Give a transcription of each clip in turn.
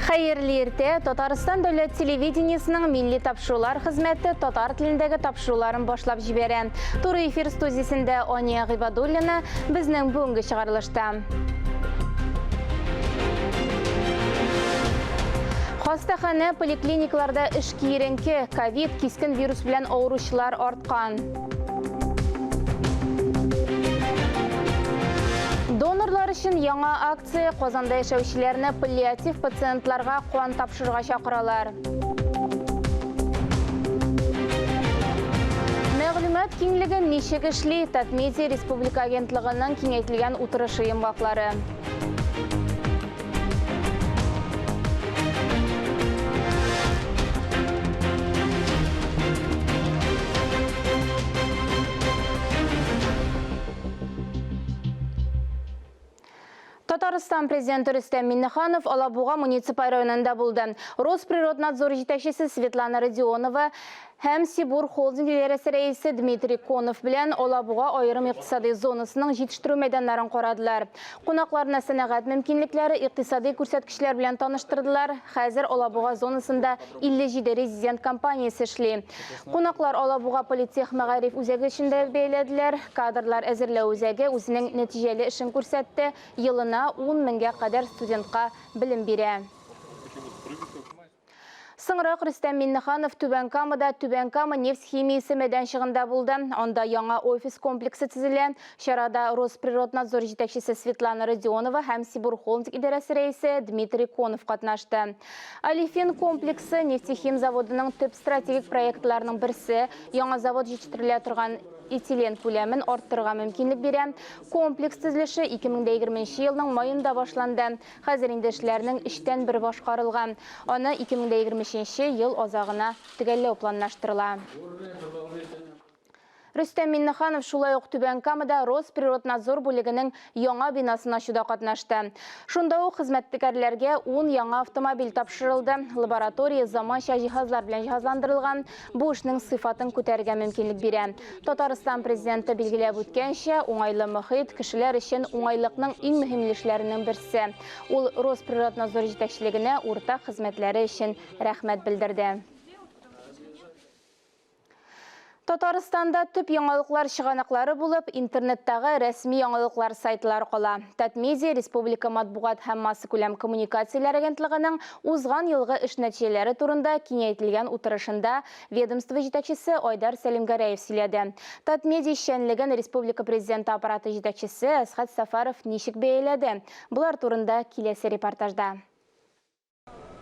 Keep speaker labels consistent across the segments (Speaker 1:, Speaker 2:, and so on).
Speaker 1: Хәерле иртә! Татарстан дәүләт телевидениесының милли тапшырулар хезмәте татар телендәге тапшыруларын башлап җибәрә. Туры эфир студиясендә Ания Гыйбадуллина безнең бүгенге чыгарылышта. Хастаханә, поликлиникаларда эш киеренке, ковид, кискен вирус белән авыручылар арткан. Донорлар өчен яңа акция Казанда яшәүчеләрне паллиатив пациентларга кан тапшырырга чакыралар. Мәгълүмат киңлеге ничек эшли? Татмедиа республика агентлыгының киңәйтелгән утырышы йомгаклары. Татарстан президенты Рөстәм Миннеханов Алабуга муниципаль районында булды. Росприроднадзор җитәкчесе Светлана Родионова һәм Сибур холдинг идарәсе рәисе Дмитрий Конов белән Алабуга аерым икътисадый зонасының җитештерү мәйданнарын карадылар. Кунакларны сәнәгать мөмкинлекләре, икътисадый күрсәткечләр белән таныштырдылар. Хәзер Алабуга зонасында 57 резидент компаниясе эшли. Кунаклар Алабуга политех мәгариф үзәге эшен дә бәяләделәр. Кадрлар әзерләү үзәге үзенең нәтиҗәле эшен күрсәтте, елына 10 меңгә кадәр студентка белем бирә. Соңрак Рөстәм Миннеханов Түбән Камада Түбән Кама нефть химиясе мәйданчыгында булды. Анда яңа офис комплексы төзелә. Чарада Росприроднадзор җитәкчесе Светлана Родионова һәм Сибур Холдинг идарәсе рәисе Дмитрий Конов катнашты. Олефин комплексы нефтехим заводының төп стратегик проектларының берсе. Яңа завод җитештерелә торган этилен күләмен арттырырга мөмкинлек бирә. Комплекс төзелеше 2020 елның маенда башланды. Хәзер инде эшләрнең өчтән бере башкарылган. Аны 2023 ел азагына төгәлләү планлаштырыла. Рөстәм Миннеханов шулай ук Түбән Камада Росприроднадзор бүлегенең яңа бинасын ачуда катнашты. Шунда ук хезмәткәрләргә 10 яңа автомобиль тапшырылды. Лаборатория заманча җиһазлар белән җиһазландырылган. Бу эшнең сыйфатын күтәрергә мөмкинлек бирә. Татарстан Президенты билгеләп үткәнчә, уңайлы мохит, кешеләр өчен уңайлыкның иң мөһим өлешләренең берсе. Ул Росприроднадзор җитәкчелегенә уртак хезмәтләре өчен рәхмәт белдерде. Татарстанда төп яңалыклар чыганаклары булып интернеттагы рәсми яңалыклар сайтлары кала. Татмедиа республика матбугат һәм массакүләм коммуникацияләр агентлыгының узган елгы эш нәтиҗәләре турында киңәйтелгән утырышында ведомство җитәкчесе Айдар Сәлимгәрәев сөйләде. Татмедиа эшчәнлеген республика Президенты аппараты җитәкчесе Әсхәт Сәфәров ничек бәяләде? Болар турында киләсе репортажда.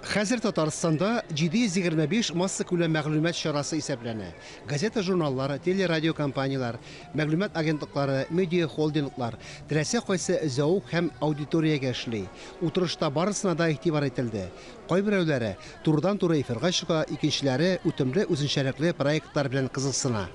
Speaker 2: Хәзер Татарстанда 725 массакүләм мәгълүмат чарасы исәпләнә. Газета-журналлар, телерадиокомпанияләр, мәгълүмат агентлыклары, медиа-холдинглар теләсә кайсы зәвык һәм аудиториягә эшли. Утырышта барысына да игътибар ителде. Кайберәүләре турыдан-туры эфирга чыга, икенчеләре үтемле үзенчәлекле проектлар белән кызыксына.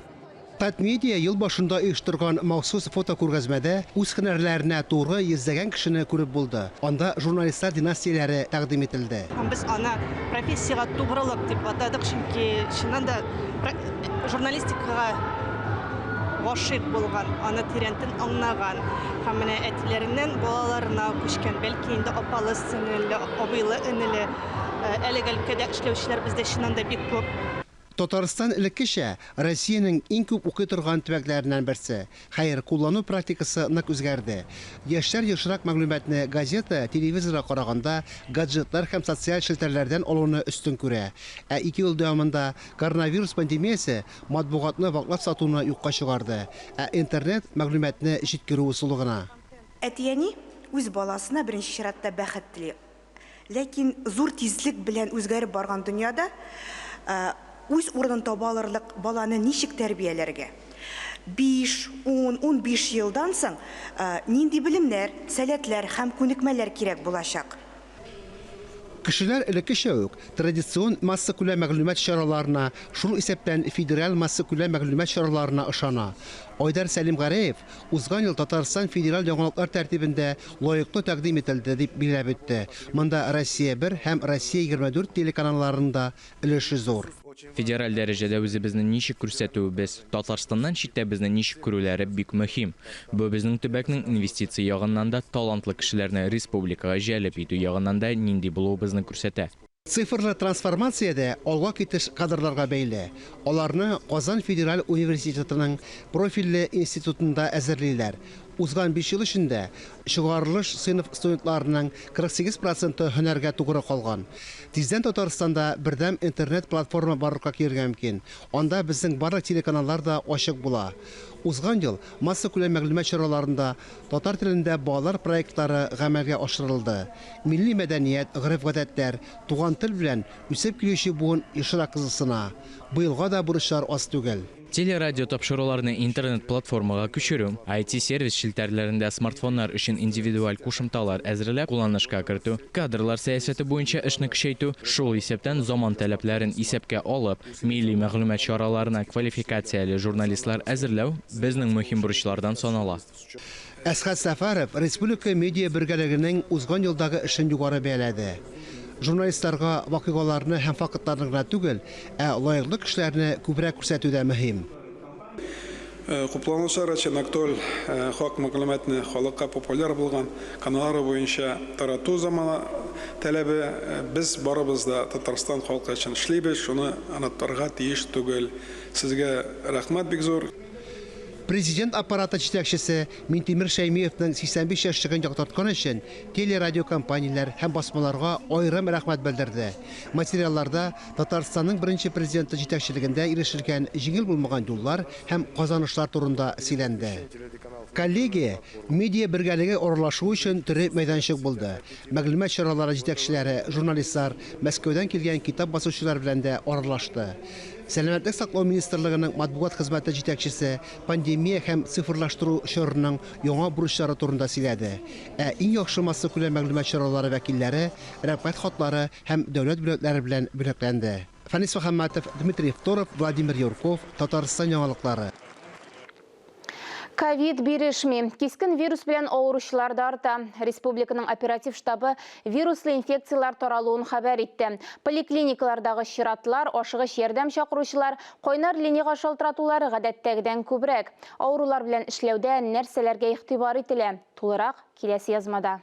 Speaker 2: Татмедиа ел башында оештырган махсус фотокүргәзмәдә үз һөнәрләренә тугры йөзләгән кешене күреп булды. Анда журналистлар династияләре тәкъдим ителде.
Speaker 3: Һәм без аны профессиягә тугрылык дип атадык, чөнки чыннан да журналистикага гашыйк булган, аны тирәнтен аңнаган һәм менә әтиләреннән балаларына күчкән, бәлки инде апалы-сеңелле, абыйлы-энеле әлеге өлкәдә эшләүчеләр бездә чыннан да бик күп.
Speaker 2: Татарстан элеккечә Россиянең иң күп укый торган төбәкләреннән берсе. Хәер, куллану практикасы нык үзгәрде. Яшьләр ешрак мәгълүматны газета, телевизорга караганда гаджетлар һәм социаль челтәрләрдән алуны өстен күрә. Ә ике ел дәвамында коронавирус пандемиясе матбугатны ваклап сатуны юкка чыгарды, ә интернет, мәгълүматны җиткерү ысулы гына.
Speaker 4: Әти-әни үз баласына беренче чиратта бәхет тели. Ләкин зур тизлек белән үзгәреп барган дөньяда үз урынын таба алырлык баланы ничек тәрбияләргә? Биш, ун, 15 елдан соң нинди белемнәр, сәләтләр һәм күнекмәләр кирәк булачак?
Speaker 2: Кешеләр элеккечә үк традицион массакүләм мәгълүмат чараларына, шул исәптән федераль массакүләм мәгълүмат чараларына ышана. Айдар Сәлимгәрәев Узган ел Татарстан федераль яңалыклар тәртибендә лаеклы тәкъдим ителде, дип билгеләп үтте. Монда Россия бер һәм Россия 24 телеканалларының да өлеше зур.
Speaker 5: Федераль дәрәҗәдә үзебезне ничек күрсәтүебез, Татарстаннан читтә безне ничек күрүләре бик мөһим. Бу безнең төбәкнең инвестиция ягыннан да, талантлы кешеләрне республикага җәлеп итү ягыннан да нинди булуыбызны күрсәтә.
Speaker 2: Цифрлы трансформация дә алга китеш кадрларга бәйле. Аларны Казан федераль университетының профильле институтында әзерлиләр. Узган 5 ел эчендә чыгарылыш сыйныф студентларының 48 проценты һөнәргә тугры калган. Тиздән Татарстанда бердәм интернет-платформа барлыкка килергә мөмкин. Анда безнең барлык телеканаллар да ачык була. Узган ел массакүләм мәгълүмат чараларында татар телендә балалар проектлары гамәлгә ашырылды. Милли мәдәният, гореф-гадәтләр, туган тел белән үсеп килүче буын ешрак кызыксына. Быелга да бурычлар аз түгел.
Speaker 5: Телерадио тапшыруларны интернет-платформага күчерү, IT-сервис челтәрләрендә смартфоннар өчен индивидуаль кушымталар әзерләп кулланышка кертү, кадрлар сәясәте буенча эшне көчәйтү, шул исәптән заман таләпләрен исәпкә алып, милли мәгълүмат чараларына квалификацияле журналистлар әзерләү безнең мөһим бурычлардан санала.
Speaker 2: Әсхәт Сәфәров республика медиа бергәлегенең узган елдагы эшен югары бәяләде. Журналистларга вакыйгаларны һәм фактларны гына түгел, ә лаеклы кешеләрне күбрәк күрсәтү дә мөһим.
Speaker 6: Кулланучылар өчен актуаль хак мәгълүматны халыкка популяр булган каналлары буенча тарату заманы таләбе. Без барыбыз да Татарстан халкы өчен эшлибез, шуны онытырга тиеш түгел. Сезгә рәхмәт бик зур.
Speaker 2: Президент аппараты җитәкчесе Минтимер Шәймиевның 85 яшьлеген яктырткан өчен телерадиокомпанияләр һәм басмаларга аерым рәхмәт белдерде. Материалларда Татарстанның беренче президенты җитәкчелегендә ирешелгән җиңел булмаган юллар һәм казанышлар турында сөйләнде. Коллегия медиа бергәлеге аралашу өчен тере мәйданчык булды. Мәгълүмат чаралары җитәкчеләре, журналистлар, Мәскәүдән килгән китап басучылар белән дә аралашты. Сәламәтлек саклау министрлыгының матбугат хезмәте җитәкчесе пандемия һәм цифрлаштыру чорының яңа бурычлары турында сөйләде. Ә иң яхшы массакүләм мәгълүмат чаралары вәкилләре рәхмәт хатлары һәм дәүләт бүләкләре белән бүләкләнде. Фәнис Мөхәммәтов, Дмитрий Второв, Владимир Юрков, Татарстан яңалыклары.
Speaker 1: Ковид бирешми. Кискен вирус белән авыручылар да арта. Республиканың оператив штабы вируслы инфекцияләр таралуын хәбәр итте. Поликлиникалардагы чиратлар, ашыгыч ярдәм чакыручылар, кайнар линиягә шалтыратулар гадәттәгедән күбрәк. Авырулар белән эшләүдә нәрсәләргә игътибар ителә? Тулырак киләсе язмада.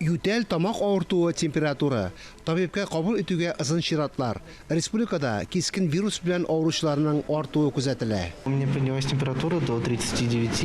Speaker 2: Ютәл, тамак авыртуы, температура. Табибкә кабул итүгә озын чиратлар. Республикада кискен вирус белән авыручыларның артуы күзәтелә.
Speaker 7: У меня поднялась температура до 39,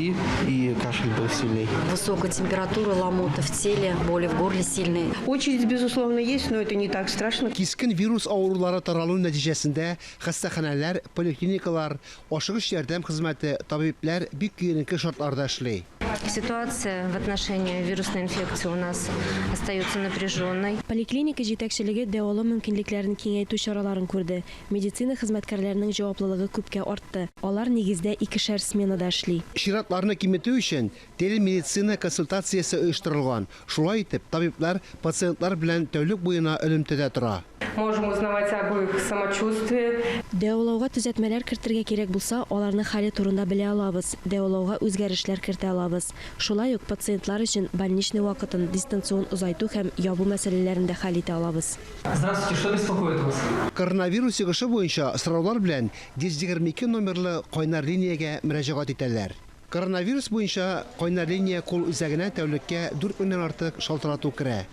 Speaker 7: и кашель был сильный.
Speaker 8: Высокая температура, ломота в теле, боли в горле сильные.
Speaker 9: Очередь, безусловно, есть, но это не так страшно.
Speaker 2: Кискен вирус авырулары таралу нәтиҗәсендә хастаханәләр, поликлиникалар, ашыгыч ярдәм хезмәте, табибләр бик киеренке шартларда эшли.
Speaker 10: Ситуация в отношении вирусной инфекции у нас остается напряженной.
Speaker 11: Поликлиника җитәкчелеге дәвалау мөмкинлекләрен киңәйтү чараларын күрде. Медицина хезмәткәрләренең җаваплылыгы күпкә артты. Алар нигездә икешәр сменада эшли.
Speaker 2: Чиратларны киметү өчен телемедицина консультациясе оештырылган. Шулай итеп, табиблар пациентлар белән тәүлек буена элемтәдә тора.
Speaker 12: Можем узнавать об их самочувствии.
Speaker 11: Дәвалауга төзәтмәләр кертергә кирәк булса, аларның хәле турында белә алабыз. Дәвалауга үзгәрешләр кертә алабыз. Шулай ук пациентлар өчен больничный вакытын дистанцион озайту һәм ябу мәсьәләләрен дә хәл итә алабыз.
Speaker 13: Здравствуйте, что беспокоит вас?
Speaker 2: Коронавирус йогышы буенча сораулар белән 122 номерлы кайнар линиягә мөрәҗәгать итәләр. Коронавирус буенча кайнар линия кул үзәгенә тәүлеккә 4 меңнән артык шалтырату керә.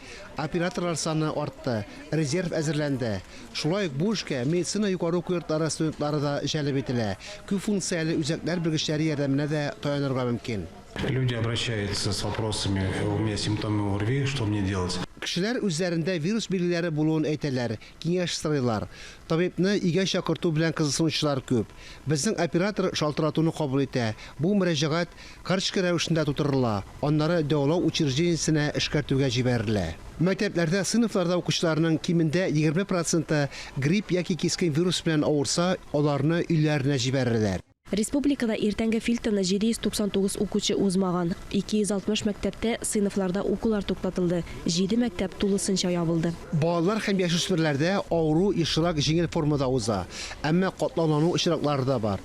Speaker 2: Операторлар саны артты, резерв әзерләнде. Шулай ук бу эшкә медицина югары уку йортлары студентлары да җәлеп ителә. Күп функцияле үзәкләр белгечләре ярдәменә дә таянырга мөмкин.
Speaker 14: Люди обращаются с вопросами: у меня симптомы ОРВИ, что мне делать?
Speaker 2: Кешеләр үзләрендә вирус билгеләре булуын әйтәләр, киңәш сорыйлар. Табибны өйгә чакырту белән кызыксынучылар күп. Безнең оператор шалтыратуны кабул итә. Бу мөрәҗәгать карточка рәвешендә тутырыла, аннары дәвалау учреждениесенә эшкәртүгә җибәрелә. Мәктәпләрдә сыйныфларда укучыларның кимендә 20 проценты грипп яки кискен вирус белән авырса, аларны өйләренә җибәрерләр.
Speaker 11: Республикада иртәнге фильтрны 799 укучы узмаган. 260 мәктәптә сыйныфларда укулар туктатылды. 7 мәктәп тулысынча ябылды.
Speaker 2: Балалар һәм яшүсмерләрдә авыру ешрак җиңел формада уза, әмма катлаулану очраклары да бар.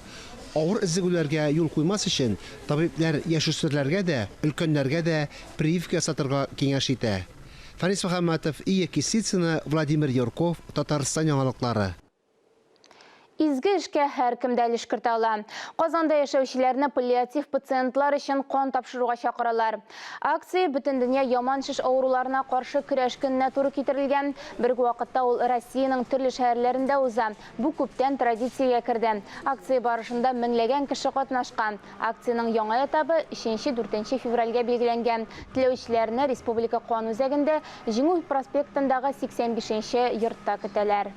Speaker 2: Авыр өзлегүләргә юл куймас өчен табибләр яшүсмерләргә дә, өлкәннәргә дә прививка ясатырга киңәш итә. Фәнис Мөхәммәтов, Ия Кисицына, Владимир Юрков, Татарстан яңалыклары.
Speaker 1: Изге эшкә һәркем дә өлеш кертә ала. Казанда яшәүчеләрне паллиатив пациентлар өчен кан тапшыруга чакыралар. Акция Бөтендөнья яман шеш авыруларына каршы көрәш көненә туры китерелгән. Бер үк вакытта ул Россиянең төрле шәһәрләрендә уза. Бу күптән традициягә керде. Акция барышында меңләгән кеше катнашкан. Акциянең яңа этабы өченче-дүртенче февральгә билгеләнгән. Теләүчеләрне Республика кан үзәгендә Җиңү проспектындагы 85 нче йортта көтәләр.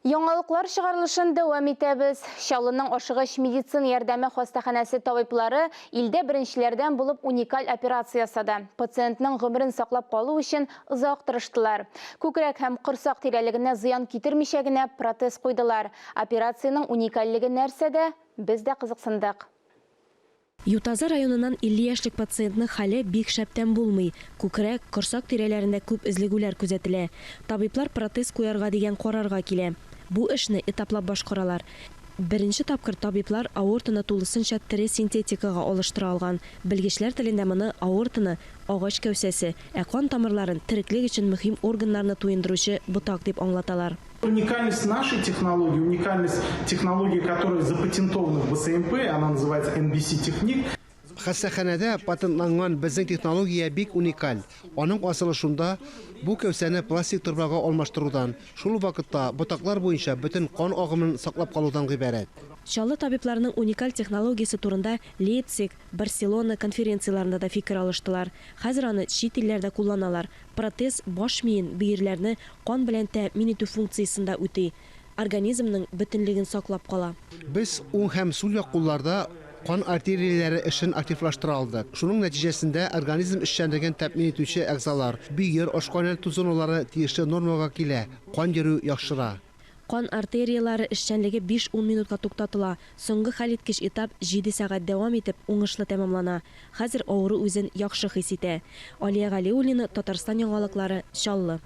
Speaker 1: Яңалыклар чыгарылышын дәвам итәбез. Чаллының ашыгыч медицина ярдәме хастаханәсе табиблары илдә беренчеләрдән булып уникаль операция ясады. Пациентның гомерен саклап калу өчен озак тырыштылар. Күкрәк һәм корсак тирәлегенә зыян китермичә генә протез куйдылар. Операциянең уникальлеге нәрсәдә? Без дә кызыксындык.
Speaker 11: Ютазы районыннан 50 яшьлек пациентның хәле бик шәптән булмый. Күкрәк, корсак тирәләрендә күп өзлегүләр күзәтелә. Табиблар протез куярга дигән карарга килә. Бу эшне этаплап башкаралар. Беренче тапкыр табиблар аортаны тулысынча тере синтетикага алыштыра алган. Белгечләр телендә моны аортаны агач кәүсәсе, ә кан тамырларын тереклек өчен мөһим органнарны туендыручы ботак дип аңлаталар.
Speaker 15: Уникальность нашей технологии, уникальность технологии, которая запатентована в БСМП, она называется NBC Техник.
Speaker 2: Хастаханәдә патентланган безнең технология бик уникаль. Аның асылы шунда, бу кәүсәне пластик торбага алмаштырудан, шул ук вакытта ботаклар буенча бөтен кан агымын саклап калудан гыйбарәт.
Speaker 11: Чаллы табибларының уникаль технологиясе турында Лейпциг, Барселона конференцияләрендә дә фикер алыштылар. Хәзер аны чит илләрдә кулланалар. Протез баш миен, бөерләрне кан белән тәэмин итү функциясен дә үти, организмның бөтенлеген саклап кала.
Speaker 2: Без уң һәм сул як кулларда кан артерияләре эшен активлаштыра алдык. Шуның нәтиҗәсендә организм эшчәнлеген тәэмин итүче әгъзалар, бөер, ашкайнату зоналары тиешле нормага килә, кан йөрү яхшыра.
Speaker 11: Кан артерияләре эшчәнлеге биш-ун минутка туктатыла. Соңгы хәлиткеч этап җиде сәгать дәвам итеп, уңышлы тәмамлана. Хәзер авыру үзен яхшы хис итә. Алия Галиуллина, Татарстан яңалыклары, Чаллы.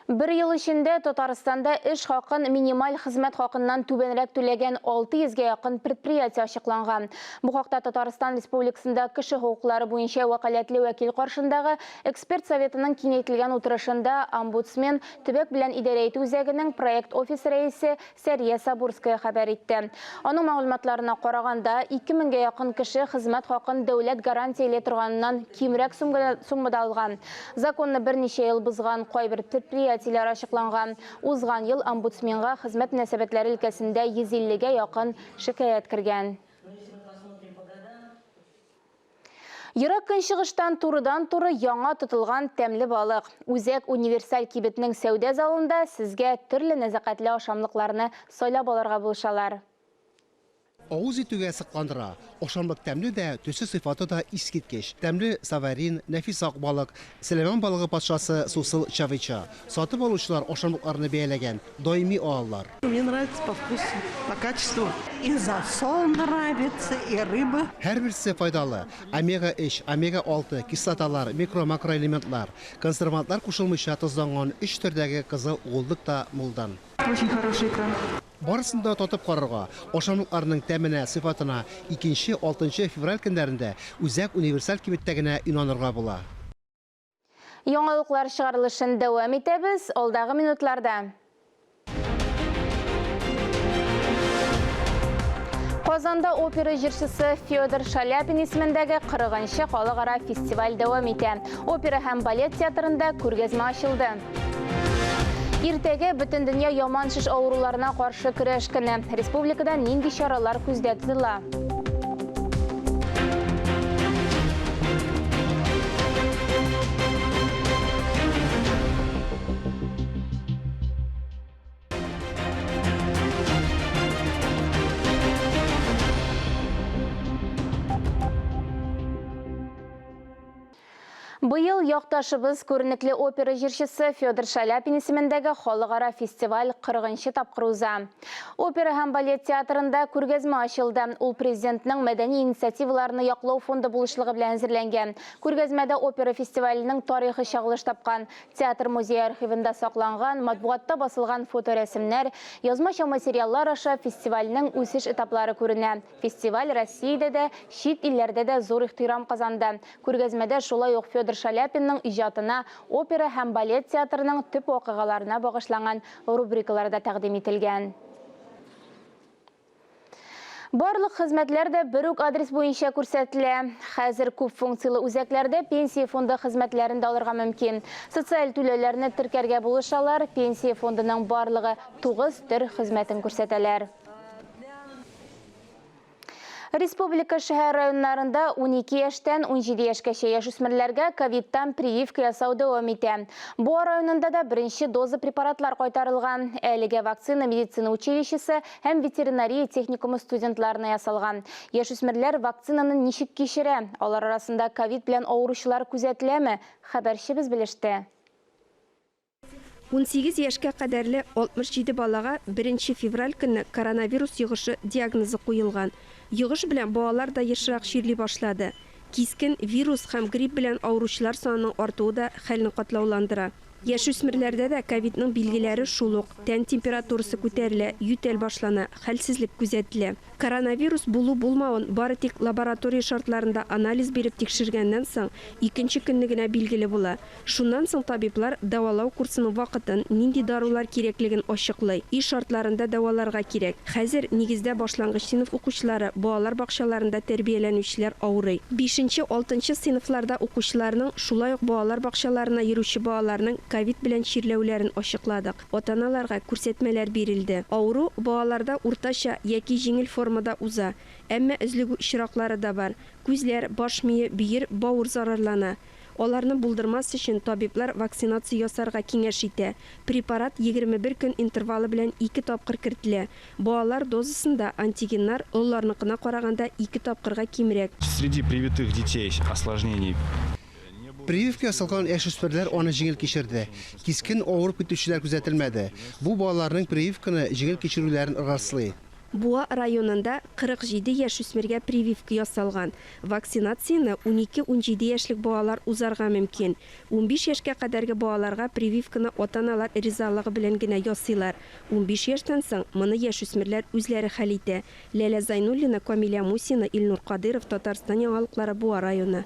Speaker 1: Бер ел эчендә Татарстанда эш хакын минималь хезмәт хакыннан түбәнрәк түләгән 600 гә якын предприятие ачыкланган. Бу хакта Татарстан Республикасында кеше хокуклары буенча вәкаләтле вәкил каршындагы Эксперт советының киңәйтелгән утырышында омбудсмен Төбәк белән идарә итү үзәгенең проект офисы рәисе Сәрия Сабурская хәбәр итте. Аның мәгълүматларына караганда, 2 меңгә якын кеше хезмәт хакын дәүләт гарантияли торганыннан кимрәк суммада алган. Законны берничә ел бозган кайбер предприятиеләр ачыкланган. Узган ел омбудсменга хезмәт мөнәсәбәтләре өлкәсендә 150 гә якын шикаять кергән. Ерак Көнчыгыштан турыдан-туры яңа тотылган тәмле балык. Үзәк универсаль кибетнең сәүдә залында сезгә төрле нәзакәтле ашамлыкларны сайлап алырга булышалар.
Speaker 2: Авыз итүгә сокландыра. Ашамлык тәмле дә, төсе-сыйфаты да искиткеч. Тәмле саварин, нәфис ак балык, Сөләйман балыгы патшасы сусыл чавича. Сатып алучылар ашамлыкларны бәяләгән, даими алалар.
Speaker 16: Мне нравится по вкусу, по качеству. И засол нравится, и рыба.
Speaker 2: Һәрберсе файдалы. Омега-3, омега-6 кислоталар, микро-макроэлементлар, консервантлар кушылмыйча тозланган өч төрдәге кызыл уылдык та мулдан.
Speaker 12: Очень хорошая икра.
Speaker 2: Барысын да татып карарга, ашамлыкларның тәменә, сыйфатына икенче, алтынчы февраль көннәрендә Үзәк универсаль кибеттә генә инанырга була.
Speaker 1: Яңалыклар чыгарылышын дәвам итәбез. Алдагы минутларда. Казанда опера җырчысы Федор Шаляпин исемендәге 40 нчы халыкара фестиваль дәвам итә. Опера һәм балет театрында күргәзмә ачылды. Иртәгә Бөтендөнья яман шеш авыруларына каршы көрәш көне. Республикада нинди чаралар күздә тотыла? Быел якташыбыз күренекле опера җырчысы Федор Шаляпин исемендәге халыкара фестиваль 40 нчы тапкыр уза. Опера һәм балет театрында күргәзмә ачылды. Ул Президентның мәдәни инициативаларны яклау фонды булышлыгы белән әзерләнгән. Күргәзмәдә опера фестиваленең тарихы чагылыш тапкан. Театр музее архивында сакланган, матбугатта басылган фоторәсемнәр, язмача материаллар аша фестивальнең үсеш этаплары күренә. Фестиваль Россиядә дә, чит илләрдә дә зур ихтирам казанды. Күргәзмәдә шулай ук Федор Шаляпинның иҗатына, опера һәм балет театрының төп вакыйгаларына багышланган рубрикалар да тәкъдим ителгән. Барлык хезмәтләр дә бер үк адрес буенча күрсәтелә. Хәзер күп функцияле үзәкләрдә Пенсия фонды хезмәтләрен дә алырга мөмкин. Социаль түләүләрне теркәргә булышалар, Пенсия фондының барлыгы 9 төр хезмәтен күрсәтәләр. Республика шәһәр-районнарында 12 яшьтән 17 яшькәчә яшүсмерләргә ковидтан прививка ясау дәвам итә. Буа районында да беренче доза препаратлар кайтарылган. Әлегә вакцина медицина училищесы һәм ветеринария техникумы студентларына ясалган. Яшүсмерләр вакцинаны ничек кичерә? Алар арасында ковид белән авыручылар күзәтеләме? Хәбәрчебез белеште.
Speaker 17: 18 яшькә кадәрле 67 балага беренче февраль көнне коронавирус йогышы диагнозы куелган. Йогыш белән балалар да ешрак чирли башлады. Кискен вирус һәм грипп белән авыручылар санының артуы да хәлне катлауландыра. Яшүсмерләрдә дә ковидның билгеләре шул ук, тән температурасы күтәрелә, ютәл башлана, хәлсезлек күзәтелә. Коронавирус булу-булмавын бары тик лаборатория шартларында анализ биреп тикшергәннән соң, икенче көнне генә билгеле була. Шуннан соң табиблар дәвалау курсының вакытын, нинди дарулар кирәклеген ачыклый. Өй шартларында дәваларга кирәк. Хәзер, нигездә, башлангыч сыйныф укучылары, балалар бакчаларында тәрбияләнүчеләр авырый. Бишенче, алтынчы сыйныфларда укучыларның, шулай ук балалар бакчаларына йөрүче балаларның ковид белән чирләүләрен ачыкладык. Ата-аналарга күрсәтмәләр бирелде. Авыру балаларда уртача яки җиңел формада уза. Әмма өзлегү очраклары да бар. Күзләр, баш мие, бөер, бавыр зарарлана. Аларны булдырмас өчен табиблар вакцинация ясарга киңәш итә. Препарат 21 көн интервалы белән ике тапкыр кертелә. Балалар дозасында антигеннар олыларныкына караганда ике тапкырга кимрәк.
Speaker 18: Среди привитых детей осложнений.
Speaker 2: Прививка ясалган яшүсмерләр аны җиңел кичерде. Кискен авырып китүчеләр күзәтелмәде. Бу балаларның прививканы җиңел кичерүләрен раслый.
Speaker 17: Буа районында 47 яшүсмергә прививка ясалган. Вакцинацияне унике-унҗиде яшьлек балалар узарга мөмкин. 15 яшькә кадәрге балаларга прививканы ата-аналар ризалыгы белән генә ясыйлар. 15 яшьтән соң моны яшүсмерләр үзләре хәл итә. Ләлә Зайнуллина, Камилә Мусина, Илнур Кадыйров, Татарстан яңалыклары, Буа районы.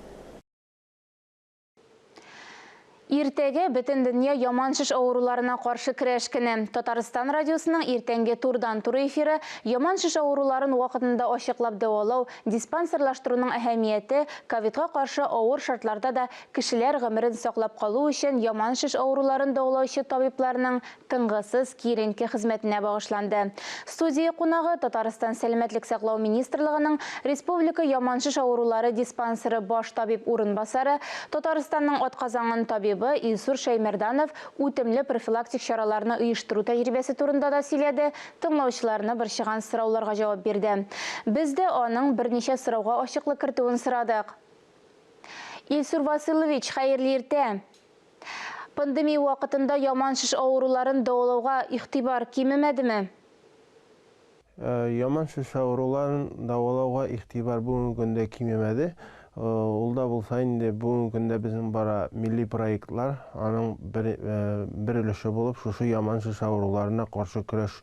Speaker 1: Иртәгә Бөтендөнья яман шеш авыруларына каршы көрәш көне. Татарстан радиосының иртәнге турдан-туры эфиры яман шеш авыруларын вакытында ачыклап дәвалау, диспансерлаштыруның әһәмияте, ковидка каршы авыр шартларда да кешеләр гомерен саклап калу өчен яман шеш авыруларын дәвалаучы табибларның тынгысыз, киеренке хезмәтенә багышланды. Студия кунагы, Татарстан Сәламәтлек саклау министрлыгының Республика яман шеш авырулары диспансеры баш табиб урынбасары, Татарстанның атказанган табибы Илсур Шәймәрданов үтемле профилактик чараларны оештыру тәҗрибәсе турында да сөйләде, тыңлаучыларны борчыган сорауларга җавап бирде. Без дә аның берничә сорауга ачыклык кертүен сорадык. Илсур Василович, хәерле иртә! Пандемия вакытында яман шеш авыруларын дәвалауга игътибар кимемәдеме?
Speaker 7: Яман шеш авыруларын дәвалауга игътибар бүгенге көндә кимемәде. Ул да булса инде бүгенге көндә безнең бара милли проектлар, аның бер, бер өлеше булып шушы яман шеш авыруларына каршы көрәш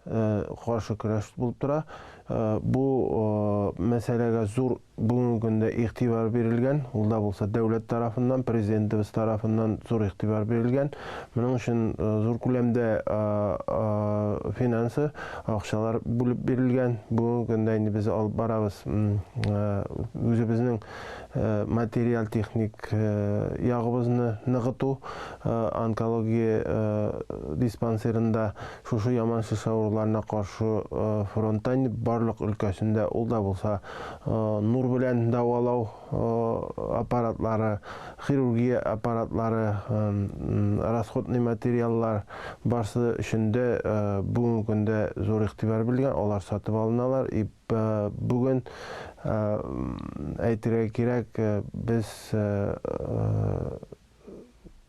Speaker 7: каршы көрәш булып тора. Бу мәсьәләгә зур Бүгенге көндә игътибар бирелгән, ул да булса дәүләт тарафыннан, Президентыбыз тарафыннан зур игътибар бирелгән. Моның өчен зур күләмдә финансы, акчалар бүлеп бирелгән. Бүгенге көндә инде без алып барабыз үзебезнең материаль-техник ягыбызны ныгыту, онкология диспансерында шушы яман шеш авыруларына каршы фронтта инде бар. барлык өлкәсендә, ул да булса нур белән дәвалау аппаратлары, хирургия аппаратлары, расходный материаллар барсы өчен дә бүгенге көндә зур игътибар бирелгән, алар сатып алыналар. И бүген әйтергә кирәк, без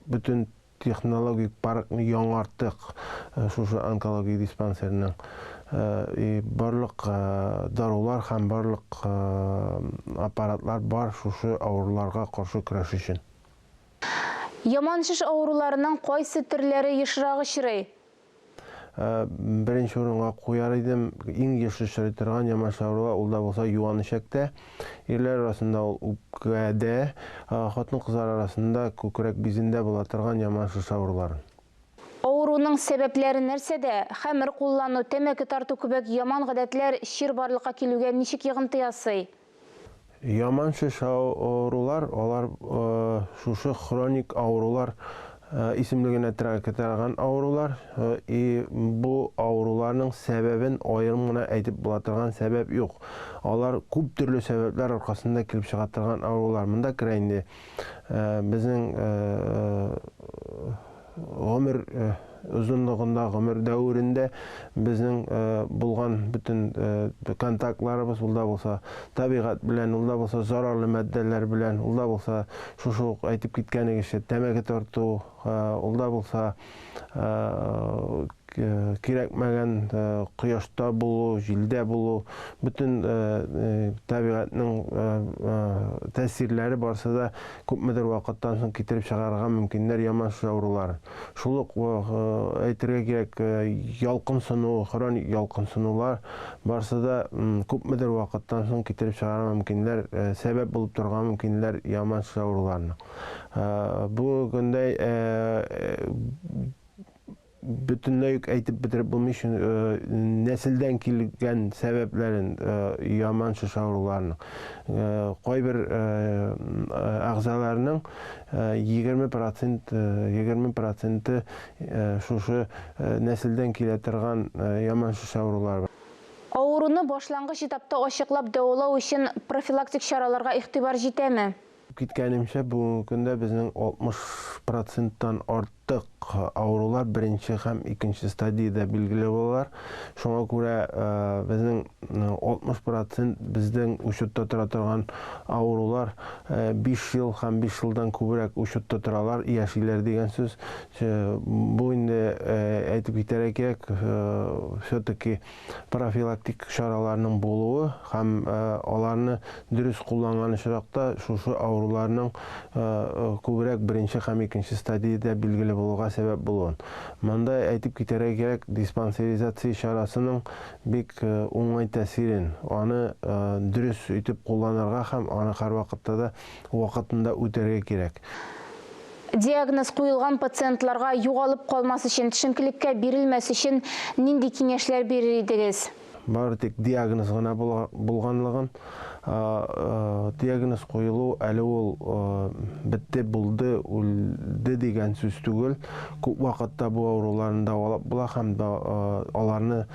Speaker 7: бөтен технологик паркны яңарттык шушы онкологик диспансерның. И барлык дарулар һәм барлык аппаратлар бар шушы авыруларга каршы көрәш өчен.
Speaker 1: Яман шеш авыруларының кайсы төрләре ешрак очрый?
Speaker 7: Беренче урынга куяр идем, иң еш очрый торган яман шеш авырулар, ул да булса юан эчәктә. Ирләр арасында ул үпкәдә, хатын-кызлар арасында күкрәк бизендә була торган яман шеш авырулары.
Speaker 1: Авыруның сәбәпләре нәрсәдә? Хәмер куллану, тәмәке тарту кебек яман гадәтләр чир барлыкка килүгә ничек йогынты ясый?
Speaker 7: Яман шеш авырулар, алар шушы хроник авырулар исемлегенә кертелгән авырулар. И бу авыруларның сәбәбен аерым гына әйтеп була торган сәбәп юк. Алар күп төрле сәбәпләр аркасында килеп чыга торган авырулар. Монда керә инде безнең гомер озынлыгында, гомер дәверендә безнең булган бөтен контактларыбыз, ул да булса табигать белән, ул да булса зарарлы матдәләр белән, ул да булса шушы ук әйтеп киткәнегезчә тәмәке тарту, ул да булса кирәкмәгән кояшта булу, җилдә булу, бөтен табигатьнең тәэсирләре барсы да күпмедер вакыттан соң китереп чыгарырга мөмкиннәр яман шеш авыруларын. Шул ук әйтергә кирәк, ялкынсыну, хроник ялкынсынулар барсы да күпмедер вакыттан соң китереп чыгарырга мөмкиннәр, сәбәп булып торырга мөмкиннәр яман шеш авыруларының. Бүгенге көндә бөтенләй үк әйтеп бетереп булмый, чөнки нәселдән килгән сәбәпләрен яман шеш авыруларының. Кайбер әгъзаларның 20%, 20 проценты шушы нәселдән килә торган яман шеш авырулары.
Speaker 1: Авыруны башлангыч этапта ачыклап дәвалау өчен профилактик чараларга игътибар җитәме?
Speaker 7: Киткәнемчә, бүгенге көндә безнең 60 проценттан артык авырулар беренче һәм икенче стадиядә билгеле булалар. Шуңа күрә безнең 60% безнең учетта тора торган авырулар 5 ел һәм 5 елдан күбрәк учетта торалар, яшиләр дигән сүз. Бу инде әйтеп китәргә кирәк, все-таки профилактик чараларның булуы һәм аларны дөрес кулланган очракта шушы авыруларның күбрәк беренче һәм икенче стадиядә билгеле булуга сәбәп булуын. Монда әйтеп китәргә кирәк диспансеризация чарасының бик уңай тәэсирен, аны дөрес итеп кулланырга һәм аны һәрвакытта да вакытында үтәргә кирәк.
Speaker 1: Диагноз куелган пациентларга югалып калмас өчен, төшенкелеккә бирелмәс өчен нинди киңәшләр бирер идегез?
Speaker 7: Бары тик диагноз гына булганлыгын, диагноз куелу әле ул бетте, булды, үлде дигән сүз түгел. Күп вакытта бу авыруларны дәвалап була һәм аларны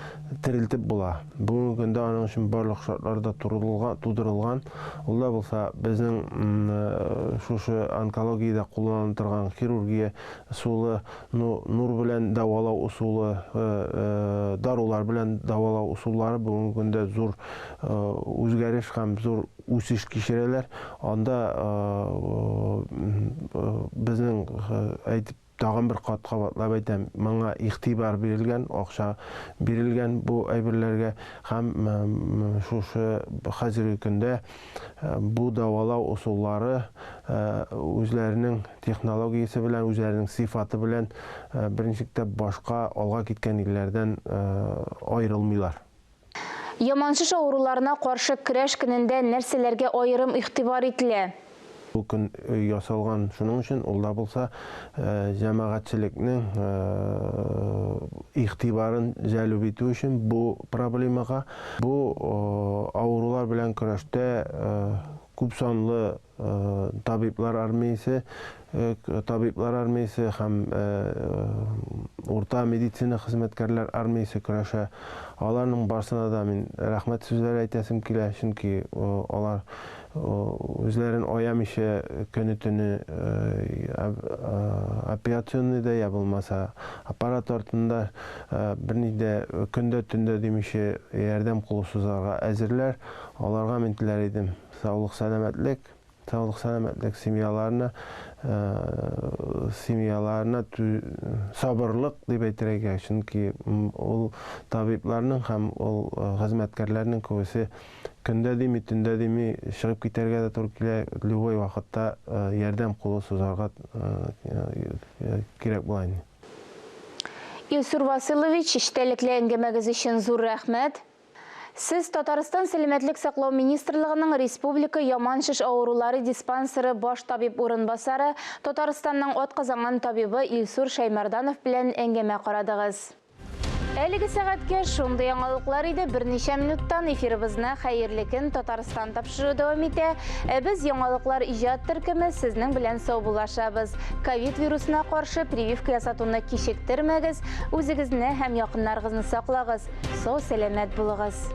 Speaker 7: терелтеп була. Бүгенге көндә аның өчен барлык шартлар да тудырылган. Ул да булса безнең шушы онкологиядә кулланыла торган хирургия ысулы, нур белән дәвалау ысулы, дарулар белән дәвалау ысуллары бүгенге көндә зур үзгәреш һәм зур үсеш кичерәләр. Анда безнең әйтеп тагын бер кат кабатлап әйтәм, моңа игътибар бирелгән, акча бирелгән бу әйберләргә һәм шушы хәзерге көндә бу дәвалау ысуллары үзләренең технологиясе белән, үзләренең сыйфаты белән берничек тә башка алга киткән илләрдән аерылмыйлар.
Speaker 1: Яман шеш авыруларына каршы көрәш көнендә нәрсәләргә аерым игътибар ителә?
Speaker 7: Бу көн ясалган шуның өчен, ул да булса җәмәгатьчелекнең игътибарын җәлеп итү өчен бу проблемага. Бу авырулар белән көрәштә күп санлы табиблар. табиблар армиясе, табиблар армиясе һәм урта медицина хезмәткәрләр армиясе көрәшә. Аларның барсына да мин рәхмәт сүзләре әйтәсем килә, чөнки алар үзләрен аямыйча көне-төне операционныйда я булмаса аппарат артында берни дә көндә төндә димичә ярдәм кулы сузарга әзерләр. Аларга мин теләр идем саулык, сәламәтлек, саулык, сәламәтлек, семьяларына, семьяларына сабырлык дип әйтергә кирәк, чөнки ул табибларның һәм ул хезмәткәрләрнең күбесе көндә дими, төндә дими чыгып китәргә дә туры килә, любой вакытта ярдәм кулы сузарга кирәк була инде.
Speaker 1: Илсур Василович, эчтәлекле әңгәмәгез өчен зур рәхмәт. Сез Татарстан Сәламәтлек саклау министрлыгының Республика яман шеш авырулары диспансеры баш табиб урынбасары, Татарстанның атказанган табибы Илсур Шәймәрданов белән әңгәмә карадыгыз. Әлеге сәгатькә шундый яңалыклар иде. Берничә минуттан эфирыбызны Хәерле көн, Татарстан тапшыруы дәвам итә. Ә без яңалыклар иҗат төркеме сезнең белән саубуллашабыз. Ковид вирусына каршы прививка ясатуны кичектермәгез, үзегезне һәм якыннарыгызны саклагыз. Сау-сәламәт булыгыз.